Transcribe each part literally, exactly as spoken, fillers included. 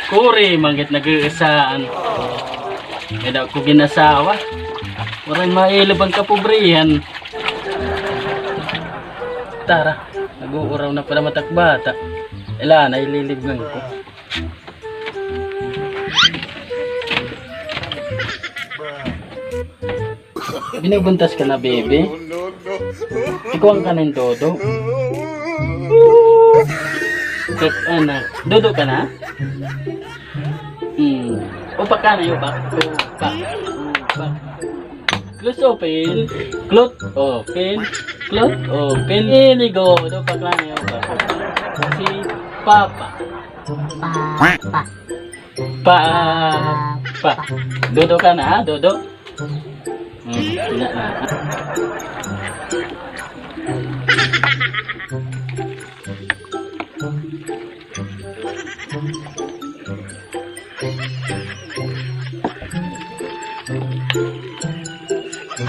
Kuri, manggit nag-uusaan. Kay daw ko gin-asawa. Waray mailib an kapobrehan. Tara, nag-uuraw na pala matak bata. Ila na, ililibngan ko. Binubuntas ka na, baby? Ikuan ka nin dodo. Tek, ana, dodo ka na? Hmm. Upak ka na, upak. Upak. Upak. Close open. Close open. Close open. Very good. Upak ka na, upak. Si Papa. Papa. Pa, pa. Dodo ka na, ha? Dodo. Hmm, wala na.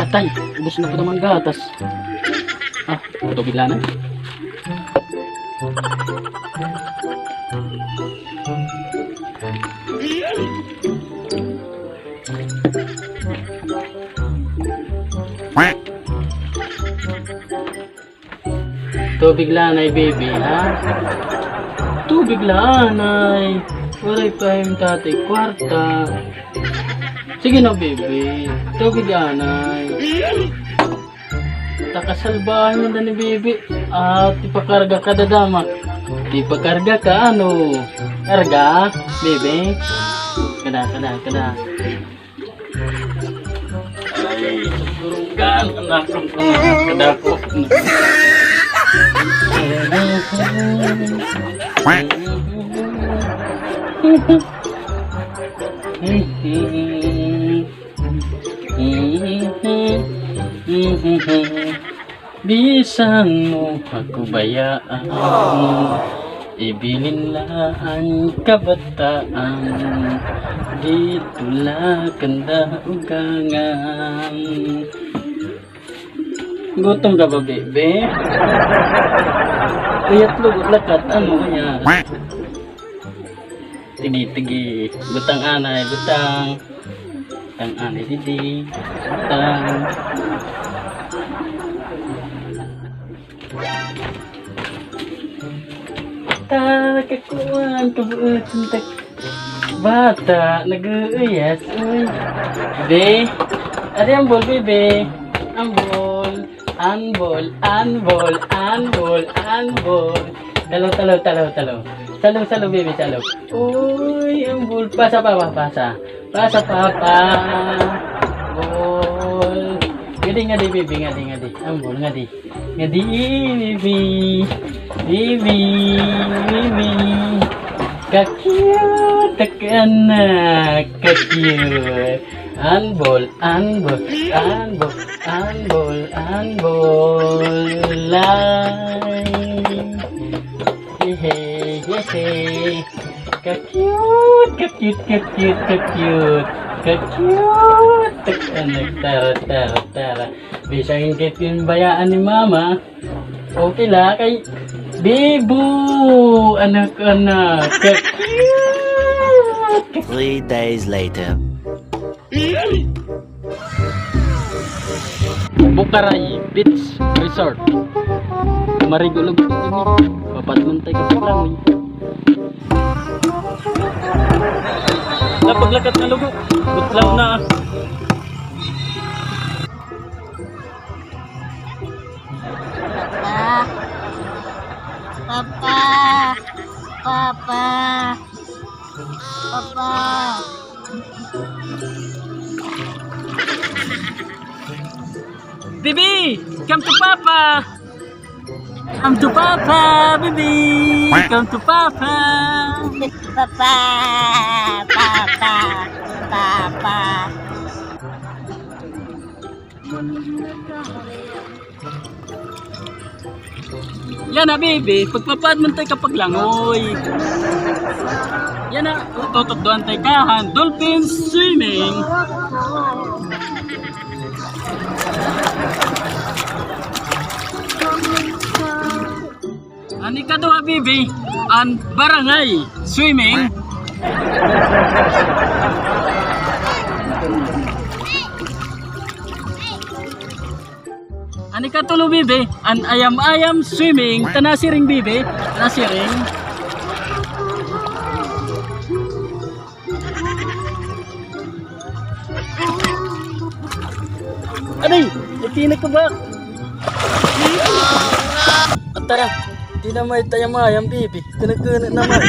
Atay, ubos na pud an gatas. Ah, tubig la anay. Tubig la anay, baby, ha? Tubig la anay. Waray pa im tatay kwarta. Sige na, baby. Tubig anay. Takasalbahe man da ni baby. Ah, tipakarga ka dadama. Tipakarga ka, ano? Karga, baby. Kada, kada, kada. Ay, susurugan, anak ko, anak, kadako. Bisan mo ako bayaan, ibilin la an kabataan, dito la kanda ugangan. Gutom ka ba, bebe? Uyat lugod lakat, ano kaya? Tigi, tigi. Butang anay, butang. Butang anay, didi. Butang. Tara, kakuan, kabuutan, tak-, bata, nag-uuyas, uy. Be, ari an ball, bebe. An ball. An ball, an ball, an ball, an ball. Talo, talo, talo, talo. Talo, talo, baby, talo. Uy, an ball. Pasa, papa, pasa. Pasa, papa. Ball. Ngadi, ngadi, baby, ngadi, ngadi. An ball, ngadi. Ngadi, baby. Baby, baby. Ka-cute, ka-anak, ka-cute. An ball, an ball, an ball, an ball, an ball. Ay. Hehe, hehe. Ka-cute, ka-cute, ka-cute, ka-cute. Ka-cute. Anak, tara, tara, tara. Bisan kit ginbayaan ni mama. Okay la kay Bibo. Anak, anak. Ka-cute. Three days later. Bukaray Beach Resort. Marigo lugod ini. Papaadto man tay kapaglangoy. Napaglakat na lugo. Butlaw na. Papa. Papa. Papa. Papa. Bibi, come to Papa. Come to Papa, Bibi. Come to Papa. Papa, Papa, Papa. Yana, baby, pagpapaad man tay kapaglangoy. Yana, tututdoan tay kahan, dolphin swimming. An ikaduha, bibi, an barangay swimming. An ikatulo, bibi, an ayam-ayam swimming. Tana siring, bibi. Tana siring. Aray! Itinag ko ba? At tara, di na may tayam-ayam, bibi. Kanagkana naman.